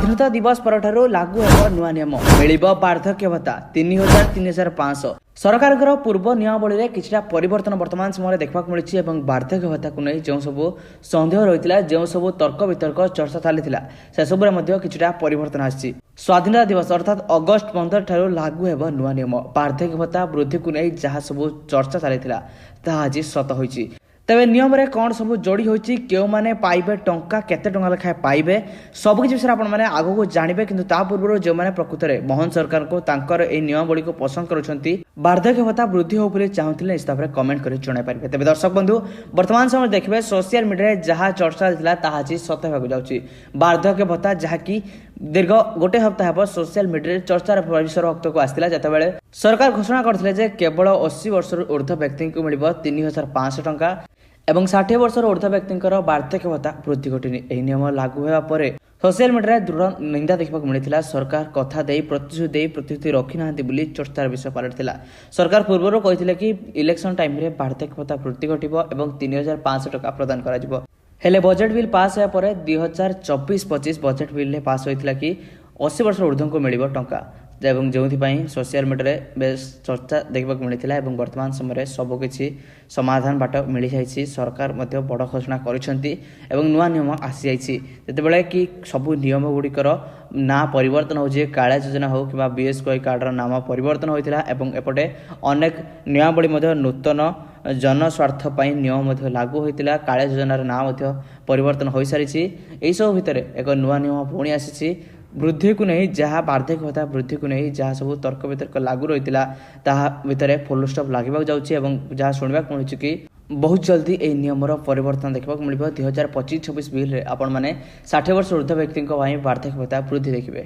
ସ୍ୱାଧୀନତା ଦିବସ ପରଠାରୁ ଲାଗୁ ହେବ ନୂଆ ନିୟମ, ମିଳିବ ବାର୍ଦ୍ଧକ୍ୟ ଭତ୍ତା 3000, 3500। ସରକାରଙ୍କର ପୂର୍ବ ନିୟମାବଳୀରେ କିଛିଟା ପରିବର୍ତ୍ତନ ବର୍ତ୍ତମାନ ସମୟରେ ଦେଖିବାକୁ ମିଳିଛି ଏବଂ ବାର୍ଦ୍ଧକ୍ୟ ଭତ୍ତାକୁ ନେଇ ଯେଉଁ ସବୁ ସନ୍ଦେହ ରହିଥିଲା, ଯେଉଁ ସବୁ ତର୍କ ବିତର୍କ ଚର୍ଚ୍ଚା ଚାଲିଥିଲା, ସେସବୁରେ ମଧ୍ୟ କିଛିଟା ପରିବର୍ତ୍ତନ ଆସିଛି। ସ୍ୱାଧୀନତା ଦିବସ ଅର୍ଥାତ୍ ଅଗଷ୍ଟ 15 ଠାରୁ ଲାଗୁ ହେବ ନୂଆ ନିୟମ। ବାର୍ଦ୍ଧକ୍ୟ ଭତ୍ତା ବୃଦ୍ଧିକୁ ନେଇ ଯାହା ସବୁ ଚର୍ଚ୍ଚା ଚାଲିଥିଲା, ତାହା ଆଜି ସତ ହୋଇଛି। ତେବେ ନିୟମରେ କ'ଣ ସବୁ ଯୋଡ଼ି ହୋଇଛି, କେଉଁମାନେ ପାଇବେ ଟଙ୍କା, କେତେ ଟଙ୍କା ଲେଖାଏଁ ପାଇବେ, ସବୁକିଛି ବିଷୟରେ ଆପଣମାନେ ଆଗକୁ ଜାଣିବେ। କିନ୍ତୁ ତା ପୂର୍ବରୁ ଯେଉଁମାନେ ପ୍ରକୃତରେ ମୋହନ ସରକାରଙ୍କୁ, ତାଙ୍କର ଏହି ନିୟମାବଳୀକୁ ପସନ୍ଦ କରୁଛନ୍ତି, ବାର୍ଦ୍ଧକ୍ୟ ଭତ୍ତା ବୃଦ୍ଧି ହେଉ ବୋଲି ଚାହୁଁଥିଲେ, ନିଶ୍ଚିତ ଭାବରେ କମେଣ୍ଟ କରି ଜଣାଇ ପାରିବେ। ତେବେ ଦର୍ଶକ ବନ୍ଧୁ, ବର୍ତ୍ତମାନ ସମୟରେ ଦେଖିବେ ସୋସିଆଲ ମିଡ଼ିଆରେ ଯାହା ଚର୍ଚ୍ଚା ଚାଲିଥିଲା, ତାହା ଆଜି ସତ ହେବାକୁ ଯାଉଛି। ବାର୍ଦ୍ଧକ୍ୟ ଭତ୍ତା ଯାହାକି ଦୀର୍ଘ ଗୋଟେ ସପ୍ତାହ ହେବ ସୋସିଆଲ ମିଡ଼ିଆରେ ଚର୍ଚ୍ଚାର ପରିସରଭୁକ୍ତକୁ ଆସିଥିଲା, ଯେତେବେଳେ ସରକାର ଘୋଷଣା କରିଥିଲେ ଯେ କେବଳ 80 ବର୍ଷରୁ ଉର୍ଦ୍ଧ୍ୱ ବ୍ୟକ୍ତିଙ୍କୁ ମିଳିବ 3500 ଟଙ୍କା ଏବଂ 60 ବର୍ଷରୁ ଉର୍ଦ୍ଧ୍ୱ ବ୍ୟକ୍ତିଙ୍କର ବାର୍ଦ୍ଧକ୍ୟ ଭତ୍ତା ବୃଦ୍ଧି ଘଟିନି। ଏହି ନିୟମ ଲାଗୁ ହେବା ପରେ ସୋସିଆଲ ମିଡ଼ିଆରେ ଦୃଢ଼ ନିନ୍ଦା ଦେଖିବାକୁ ମିଳିଥିଲା। ସରକାର କଥା ଦେଇ, ପ୍ରତିଶ୍ରୁତି ଦେଇ ପ୍ରତିଶ୍ରୁତି ରଖିନାହାନ୍ତି ବୋଲି ଚର୍ଚ୍ଚାର ବିଷୟ ପାଲଟିଥିଲା। ସରକାର ପୂର୍ବରୁ କହିଥିଲେ କି ଇଲେକ୍ସନ ଟାଇମ୍ରେ ବାର୍ଦ୍ଧକ୍ୟ ଭତ୍ତା ବୃଦ୍ଧି ଘଟିବ ଏବଂ 3500 ଟଙ୍କା ପ୍ରଦାନ କରାଯିବ। ହେଲେ ବଜେଟ୍ ବିଲ୍ ପାସ୍ ହେବା ପରେ 2024-25 ବଜେଟ୍ ବିଲ୍ରେ ପାସ୍ ହୋଇଥିଲା କି 80 ବର୍ଷରୁ ଉର୍ଦ୍ଧ୍ୱଙ୍କୁ ମିଳିବ ଟଙ୍କା, ଏବଂ ଯେଉଁଥିପାଇଁ ସୋସିଆଲ ମିଡ଼ିଆରେ ବେଶ ଚର୍ଚ୍ଚା ଦେଖିବାକୁ ମିଳିଥିଲା। ଏବଂ ବର୍ତ୍ତମାନ ସମୟରେ ସବୁକିଛି ସମାଧାନ ବାଟ ମିଳିଯାଇଛି। ସରକାର ମଧ୍ୟ ବଡ଼ ଘୋଷଣା କରିଛନ୍ତି ଏବଂ ନୂଆ ନିୟମ ଆସିଯାଇଛି। ଯେତେବେଳେ କି ସବୁ ନିୟମ ଗୁଡ଼ିକର ନାଁ ପରିବର୍ତ୍ତନ ହେଉଛି, କାଳିଆ ଯୋଜନା ହେଉ କିମ୍ବା ବିଏସ୍କେୱାଇ କାର୍ଡ଼ର ନାମ ପରିବର୍ତ୍ତନ ହୋଇଥିଲା ଏବଂ ଏପଟେ ଅନେକ ନିୟମାବଳୀ ମଧ୍ୟ ନୂତନ ଜନସ୍ୱାର୍ଥ ପାଇଁ ନିୟମ ମଧ୍ୟ ଲାଗୁ ହୋଇଥିଲା। କାଳିଆ ଯୋଜନାର ନାଁ ମଧ୍ୟ ପରିବର୍ତ୍ତନ ହୋଇସାରିଛି। ଏହିସବୁ ଭିତରେ ଏକ ନୂଆ ନିୟମ ପୁଣି ଆସିଛି। ବୃଦ୍ଧିକୁ ନେଇ ଯାହା, ବାର୍ଦ୍ଧକ୍ୟ ଭତ୍ତା ବୃଦ୍ଧିକୁ ନେଇ ଯାହା ସବୁ ତର୍କ ବିତର୍କ ଲାଗୁ ରହିଥିଲା, ତାହା ଭିତରେ ଫୁଲ୍ ଷ୍ଟପ୍ ଲାଗିବାକୁ ଯାଉଛି ଏବଂ ଯାହା ଶୁଣିବାକୁ ମିଳୁଛି କି ବହୁତ ଜଲ୍ଦି ଏହି ନିୟମର ପରିବର୍ତ୍ତନ ଦେଖିବାକୁ ମିଳିବ। 2025-26 ବିଲ୍ରେ ଆପଣମାନେ 60 ବର୍ଷ ଉର୍ଦ୍ଧ୍ୱ ବ୍ୟକ୍ତିଙ୍କ ପାଇଁ ବାର୍ଦ୍ଧକ୍ୟ ଭତ୍ତା ବୃଦ୍ଧି ଦେଖିବେ।